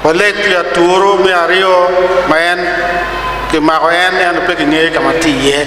Waleg pi aturu me aryo ma en kimako en ento pe kingeyo ka ma tye iye.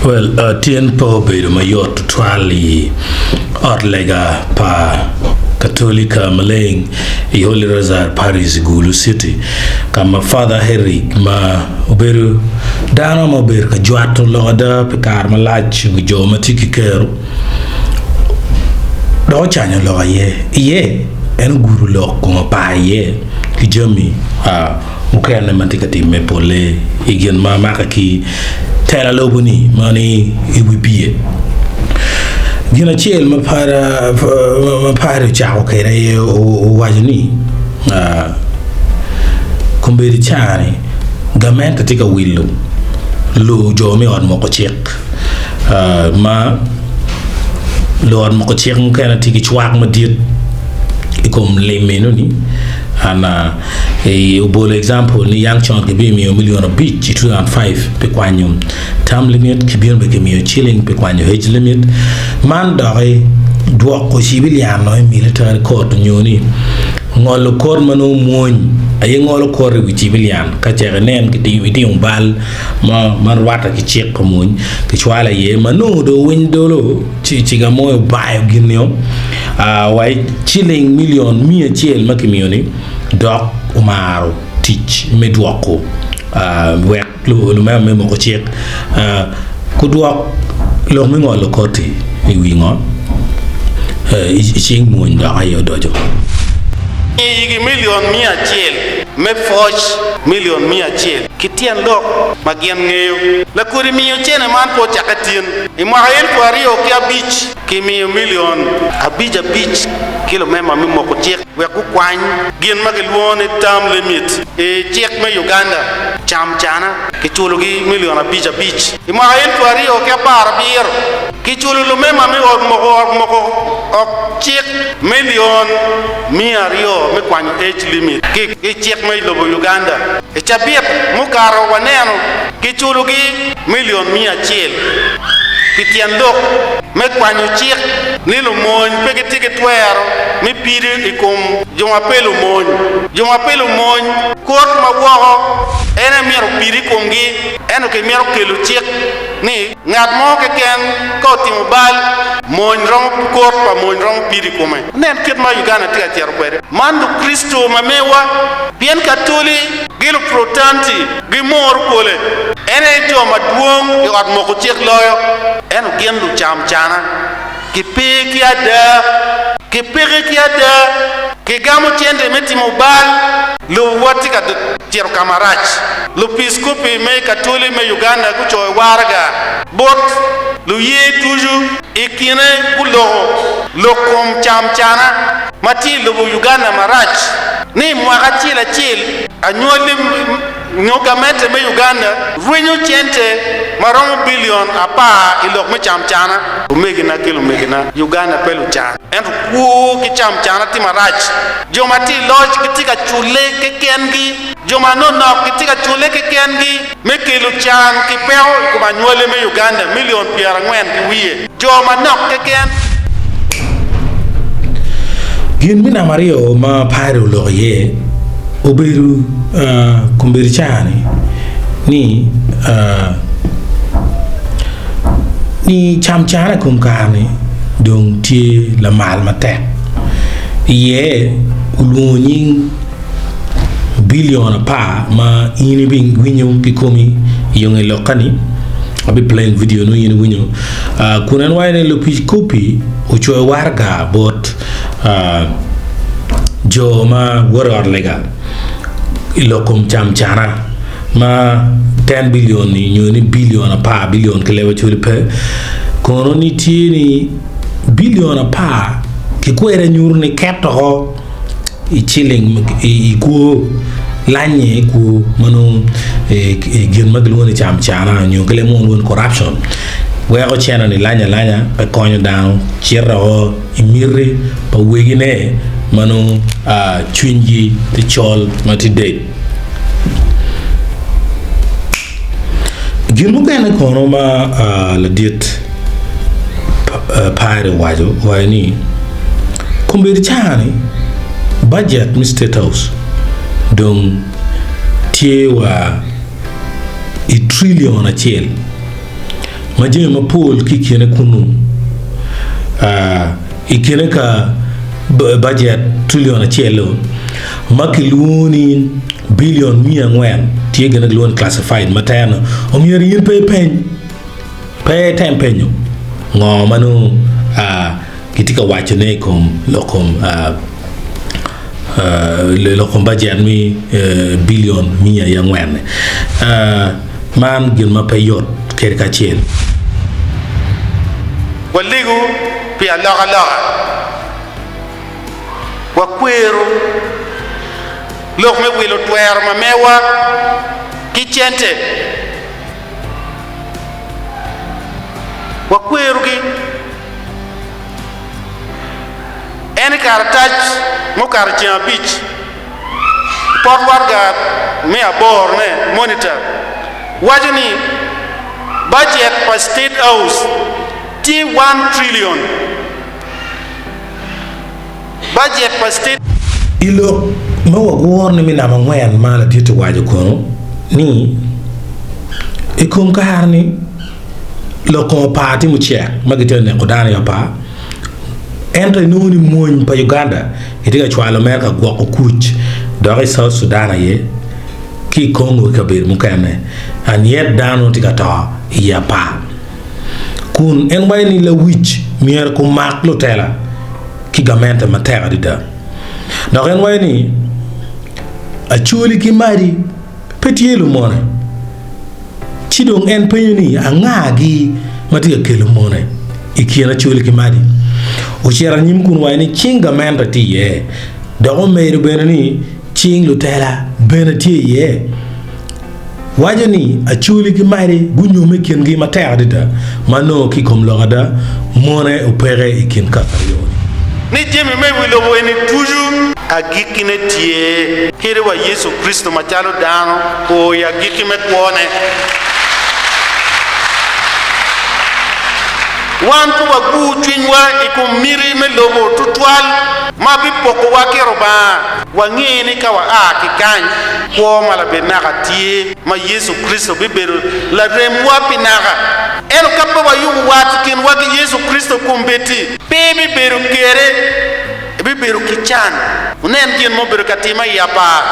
Well, uh, tyen pe obedo mayot tutwal i ot lega pa Katolika maleng i Holy Rosary Parish i Gulu City, ka ma Father Herrick ma obedo dano ma obedo ka jwato lok ada pi kare malac i wi jo ma tye ki kero dok ocanyo lok aye iye. En ogudo lok kom apar iye ki jami mukene ma tye ka timme polle i gin ma make ki tela lobo-ni ma ni i wi pii. Gin acel ma padi ocako kwede aye owaco ni, Kombeddi ca-ni gamente tye ka wilo jo me ot moko cik ma luot moko cik mukene tye ki cwak madit i kom lim enoni obolo example ni yang con kibimiyo milion abic i 2005 pi kwanyo term limit kibino bene kimiyo ciling pi kwanyo age limit man doki dwoko civilian i military court nyo ni ngolo kot ma nongo mwony aye ngolo kot i wi civilian ka cek inen itimo bal mo ma rwatte ki cik pa mwony kicwalo iye ma nongo dong winy dolo ci ciga mo obayo gin-nio wa i ciling milion miya acel ma kimiyo-ni dok omaro tic me dwoko wek lumema me moko cik gudwok lok me ngolo koti i wi ngo i cing mwony dok aye odoco. Igi milion 100 me pwoc milion 100 ki tyen lok ma gin ngeyo. Lakodi miyo cene man pe ocakke tin. I mwaka 2005, kimiyo milion abic abic ki lumema me moko cik wek gukwany gin ma kilwongo ni term limit i cik me Uganda. Camcana kiculogi milion abic abic. I mwaka 2017, kiculo lumema me ot moko ot moko ok cik milion 200 me kwanyo age limit ki i cik me lobo Uganda. I cabit mukato waneno kiculogi milion 100 pi tyen lok me kwanyo cik ni lumony pe gitye ki twero me pido i kom jo ma pe lumony. Jo ma pe lumony kot ma woko en aye myero opid i komgi ento kimito kelo cik ni ngat mo keken ka otimo bal, mony romo kot pa mony romo pido i kome. Nen kit ma Uganda tye ka cito kwede. Man Lukricito ma mewa, pien Katoli ki Luprotanti gimoro kole. En aye jo madwong i ot moko cik loyo, ento gin lucamcana. Gipe ki ada. Gipeke ki ada. Gigamo cente me timo bal. Lobowa tye ka cito ka marac. Lupiskopi me Katoli me Uganda gucoyo waraga bot luye ducu. I kine guloko lok kom camcana ma tye i lobo Uganda marac ni i mwaka acel acel anywali nyo gamente me Uganda rwenyo cente ma romo bilion apar i lok me camcana. Omegina ki lumegina, Uganda pe lucan ento kwo ki camcana tye marac. Jo ma tye i loc gitye ka culle kekengi, jo manonok gitye ka culle kekengi me kelo can ki peko i kom anywali me Uganda milion 40 ki wiye, jo manok keken. Gin me namba aryo ma Pire oloko iye obedo kombeddi ca-ni ni ni camcana i kom kare-ni dong tye lamal matek iye olwongo nying bilion apar ma in ibiwinyo kikomi i yo nge lokka-ni abi playing video nongo in iwinyo kun en waco ni lupic kopi ocoyo waraga bot jo ma woto i ot lega i lok kom camcana ma ten bilion-ni nyo ni bilion apar bilion ki leb Acholi pe kono ni tye ni bilion apar ki kwede nyuto ni keto oko i ciling i kwo. lanye i kwo ma nongo gin ma gilwongo ni camcana nyo ki leb munu lwongo ni corruption weko cene ni lany alanya pe konyo dano cito o i miti pa wegine ma nongo cwinygi tye col ma tye dec. Gin mukene kono ma ladit Pire owaco owaco ni kombeddi caa-ni bajet me State House dong tye wa i trilion acel ma jami mapol ki i kine kunu i kine ka bajet trilion acel-lu ma kilwongo ni Bilion 400 tye gin ma gilwongo ni classified ma teno omyero in pe ipeny, pe item penyo ngo ma nongo gitye ka wacone i kom lok kom lok kom bajet me bilion miya ki angwen-ni. Man gin ma pe yot kadi kacel. Walego pi alokaloka. Wakwero lok me wilo twero ma mewa ki cente. Wakwerogi. En i karatac mukato ceng abic i pot waraga me aborone, Monitor, waco ni bajet pa State House tye one trillion. Bajet pa State. I lok ma wagworo ni me namba angwen ma ladit owaco kono ni, I kom kare-ni, lok kom apar tye mucek ma gitye ka neko dano i apar, ento inongo ni mony pa Uganda gitye ka cwalo mere ka gwoko kuc dok i South Sudan aye ki i Congo ki kabedo mukene and yet dano tye ka to i apar. kun en waco ni lawic myero kumak lutela ki gamente matek adada. Dok en waco ni Acholi ki Madi pe tye lumone. Ci dong en penyo ni angagi ma tye ka kelo mone i kin Acholi ki Madi? Ocito anyim kun waco ni cing gamente tye iye dok omedo bene ni cing lutela bene tye iye. Waco ni Acholi ki Madi gunyome i kingi matek adada ma nongo ki i kom lok ada mone opeke i kin kaka aryo-ni. Ni jami me wi lobo eni ducu agikkine tye, kadi wa Yecu Kricito macalo dano oo i agikki me kwone. Wan pe wagur cwinywa i kom miti me lobo tutwal ma bipokowa ki Rubanga. Wange ni ka waa ki kany, kwo ma labed naka tye, ma Yecu Kricito bibedo laremwa pi naka. Ento ka pe wayubo wat i kinwa ki Yecu Kricito kombeddi, pe ibibedo kere, ibibedo ki can. Wunen gin ma obedo ka timme i apar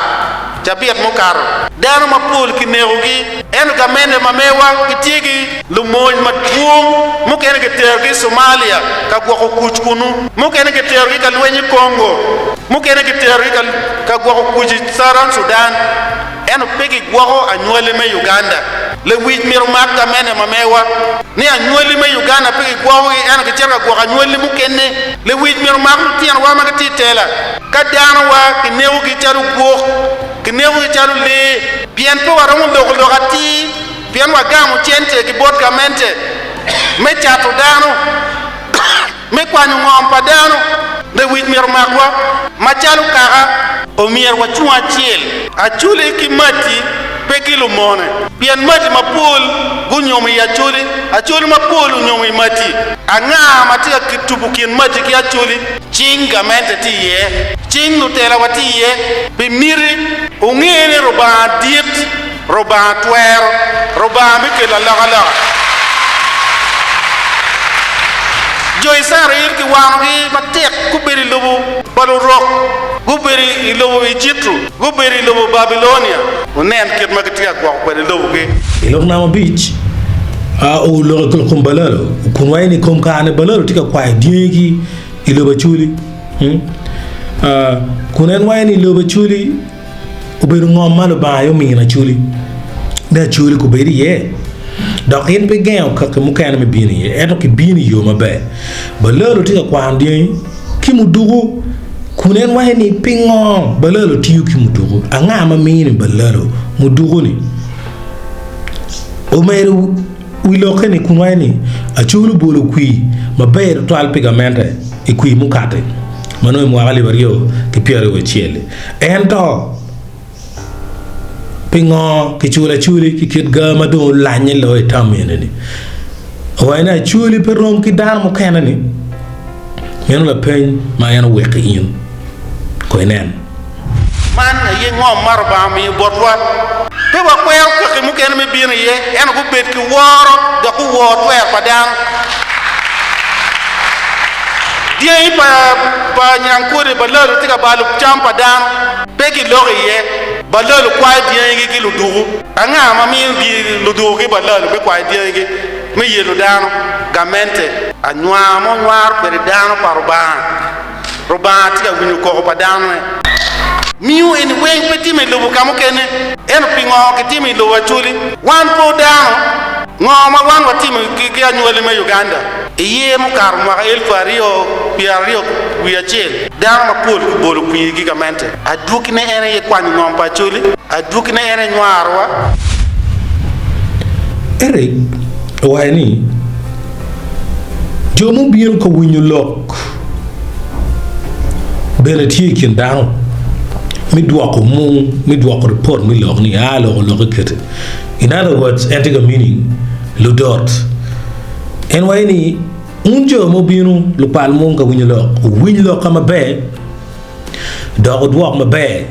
cabit mukato. Dano mapol kinekogi, ento gamente ma mewa gitye ki lumony madwong. Mukene kiterogi i Somalia ka gwoko kuc kunnu, mukene kiterogi ka lweny i Congo. Mukene kiterogi ka gwoko kuc i Southern Sudan, ento pe gigwoko anywali me Uganda. Lewic myero omak gamente ma mewa ni anywali me Uganda pe gigwokogi ento gicito ka gwoko anywali mukene. Lewic myero omak lutinowa ma gitye i tela ka danowa kinekogi calo gwok, kinekogi calo lee pien pe waromo loko lok atir pien wagamo cente ki bot gamente me cato dano. Me kwanyo ngom pa dano, lewic myero omakwa. Macalo kaka, omyero wacung acel. Acholi ki Mati pe ki lumone, pien Mati mapol gunyomo i Acholi, Acholi mapol onyomo i Mati. Anga ma tye ka tubo kin Mati ki Acholi? Cing gamente tye iye, cing lutelawa tye iye. Pi miti, wunge ni Rubanga dit. Rubanga twero. Rubanga bikelo alokaloka. Jo Icrael kiwanogi matek, gubedo i lobo pa lurok, gubedo i lobo Ejipto, gubedo i lobo Babilonia. Wunen kit ma gitye ka gwoko kwede lobogi. I lok namba abic, oloko i kom Balalo kun waco ni i kom kare-ni Balalo tye ka kwayo dyangigi i lobo Acholi kun en waco ni lobo Acholi Obedo ngom ma Lubanga aye omino Acholi ni Acholi kubed iye, dok in pe igengo kaki mukene me bino iye, ento kibino i yo maber. Balalo tye ka kwano dyangi ki muduku. Kun en waco ni, Pingo balalo tiyo ki muduku? Anga ma mini balalo muduku-ni? Omedo wi lokke ni kun waco ni, Acholi obolo kwir maber tutwal pi gamente i kwir mukati ma nongo i mwaka alip 2021-li. Ento pingo kiculo Acholi ki kit ga ma dong olanye loyo i tam eni-ni? Owaco ni Acholi pe rom ki dano mukene-ni. Meno lapeny ma en oweko in. Kong inen. Man aye ngom ma Rubanga omiyo botwa. Pe wakwero kaki mukene me bino iye, ento gubed ki woro dok guwor twer pa dano. Dyangi pa pa nyangkode balalo tye ka balo cam pa dano, pe giloko iye. Balalo kwayo dyangigi ki luduku. Anga ma miyo luduku ki balalo me kwayo dyangigi? Me yelo dano, gamente. Anywar ma onywaro kwede dano pa Rubanga. Rubanga tye ka winyo koko pa danone. Miyo eni weng pe time i lobo ka mukene. Ento pingo kitimo i lobo Acholi? Wan pe odano. Ngo ma wan watimo ki anywali me Uganda? I year mukato mwaka elfu aryo 21, dano mapol gubolo kwir ki gamente. Adwogine en aye kwanyo ngom pa Acholi. Adwogine en aye nywarowa. Eric owaco ni, Jo mubino ka winyo lok bene tye i kin dano me dwoko mung, me dwoko ripot me lok ni aa lok olokke kite. In other words, en tye ka meaning ludot. En waco ni, Wun jo mubino lukwal mung ka winyo lok, wuwiny lokka maber. Dok wudwok maber,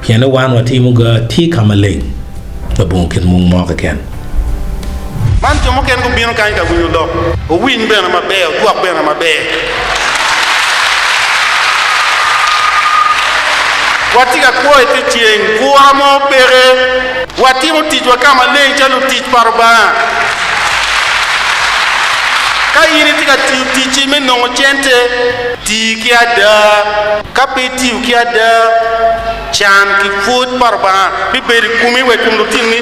pien ni wan watimo ga tye ka maleng labongo kit mung mo keken. Man jo mukene gubino kany ka winyo lok, wuwiny bene maber, wudwok bene maber. Watye ka kwo i te ceng, bwura mo peke. Watimo ticwa ka maleng calo lutic pa Rubanga. Ka in itye ka tiyo ticci me nongo cente, Ti ki ada. Ka pe itiyo ki ada, can ki pwod pa Rubanga bibedo i komi wa i kom lutinni.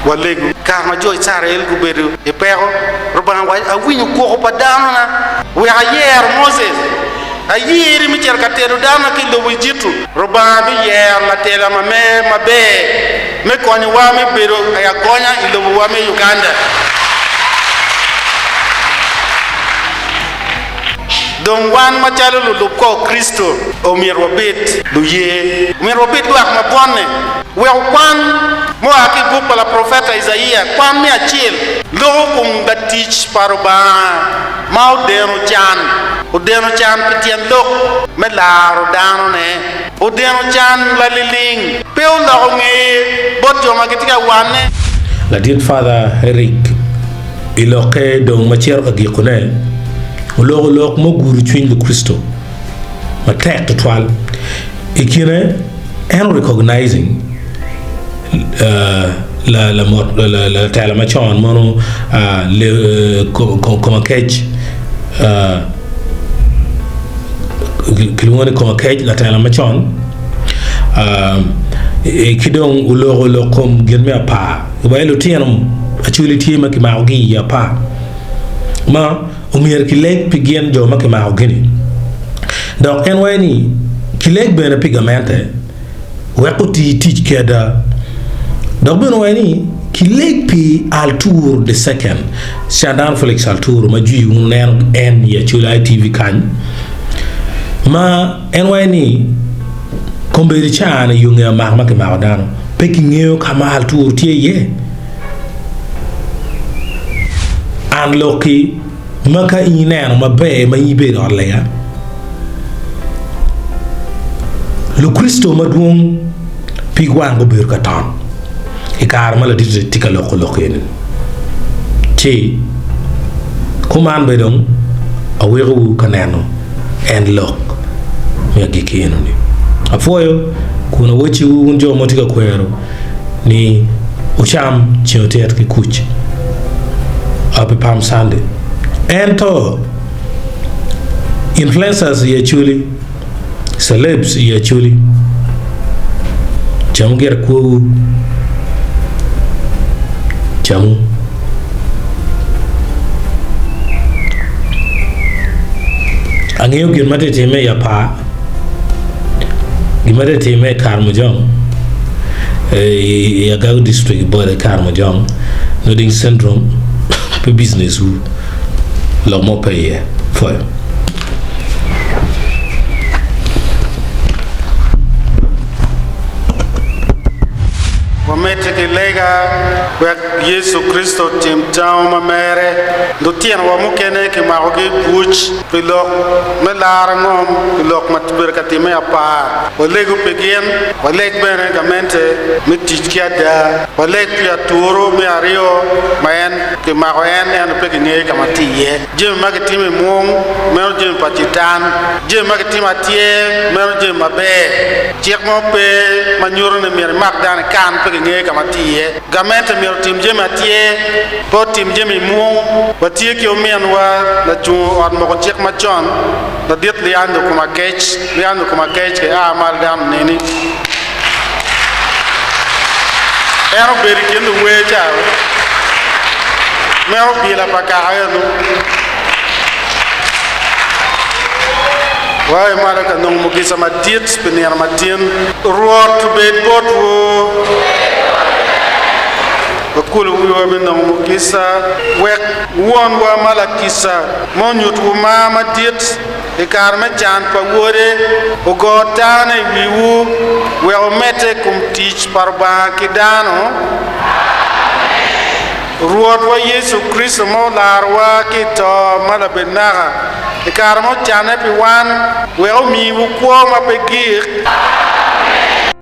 Walego. Kare ma jo Icrael gubedo i peko, Rubanga owaco, Awinyo koko pa danona, wek ayer Moses. Ayeri me cito ka telo danona ki i lobo Ejipto. Rubanga biyero latela ma maber me konyowa me bedo i agonya i lobowa me Uganda. Dong wan macalo lulub kor Kricito omyero wabed luye. Omyero wabed lwak ma bwonne. Wek wukwan mua ki i buk pa laprofeta Icaia, kwan me acel loko kom latic pa Rubanga. ma odeno can, odeno can pi tyen lok me laro danone, odeno can laliling, pe oloko ngeye bot jo ma gitye ka wane. Ladit Father Eric i lokke dong ma cito ka gikone, oloko lok ma ogudo cwiny Lukricito matek tutwal. I kine, en o recognizing latela macon mono Komakec kilwongo ni Komakec latela macon ki dong oloko lok kom gin me apar wai lutino Acholi tye ma kimakogi i apar ma omyero kileg pi gin jo ma kimakogi-ni. Dok en waco ni kileg bene pi gamente wek oti tic ki ada. Dok bene owaco ni kileg pi Arturo the Second, Candan Felix Arturo ma jwi wun wuneno en i Acholi ITV kany, ma en waco ni kombeddi caa-ni yo nge amaka ma kimako dano pe kingeyo ka ma Arturo tye iye. An lokki ma ka in ineno maber ma in ibedo i ot lega, Lukricito madwong pig wang gubedo ka ton i kare ma ladit tye ka loko lok eni. Ci kuman bene dong aweko-wu ka neno en lok me agikki eno-ni. Apwoyo kun awacciwu wun jo ma wutye ka kwero ni wucam ceng otyet ki kuc pi Palm Sunday. Ento influencers i Acholi, celebs i Acholi, camu gire kwowu, camu. Angeyo gin ma tye timme i apar, gin ma tye timme i Karamojong, i Agago district i bode Karamojong, nodding syndrome pe business wu lok mo pe iye. Pwoyo. Wamedde ki lega wek Yecu Kricito otim tango ma mere. Lutinowa mukene kimakogi i buc pi lok me laro ngom pi lok ma obedo ka timme apar. Walego pi gin, waleg bene gamente me tic ki ada. Waleg pi aturu me aryo ma en kimako en ento pe kingeyo ka ma tye iye. Jami ma kitimo i mung meno jami pa Catan, jami ma kitimo atyer meno jami maber. Cik mo pe ma nyuto ni myero imak dano ikan pe kingeyo ka ma tye iye. Gamente myero otim jami atyer, pe otim jami i mung. Watye ki ominwa lacungo ot moko cik macon, ladit Leandro Kumakec. Leandro Kumakec ki a malo dano neni. En obedo i kin luwer ca me obila pa kaka eno. Wai malo ka nongo mugisa madit pi nino matin. Rwot obed botwu. Wakulo wiwa me nongo mugisa. Wek Wonwa ma lakica ma onyutwu mar madit I kare me can pa Wode, ogo tane i wiwu wek wumedde i kom tic pa Lubanga ki dano. Rwotwa Yecu Kricito ma olarowa ki i to ma labed naka, i kare ma ocanne pi wan, wek omiwu kwo ma pe gik.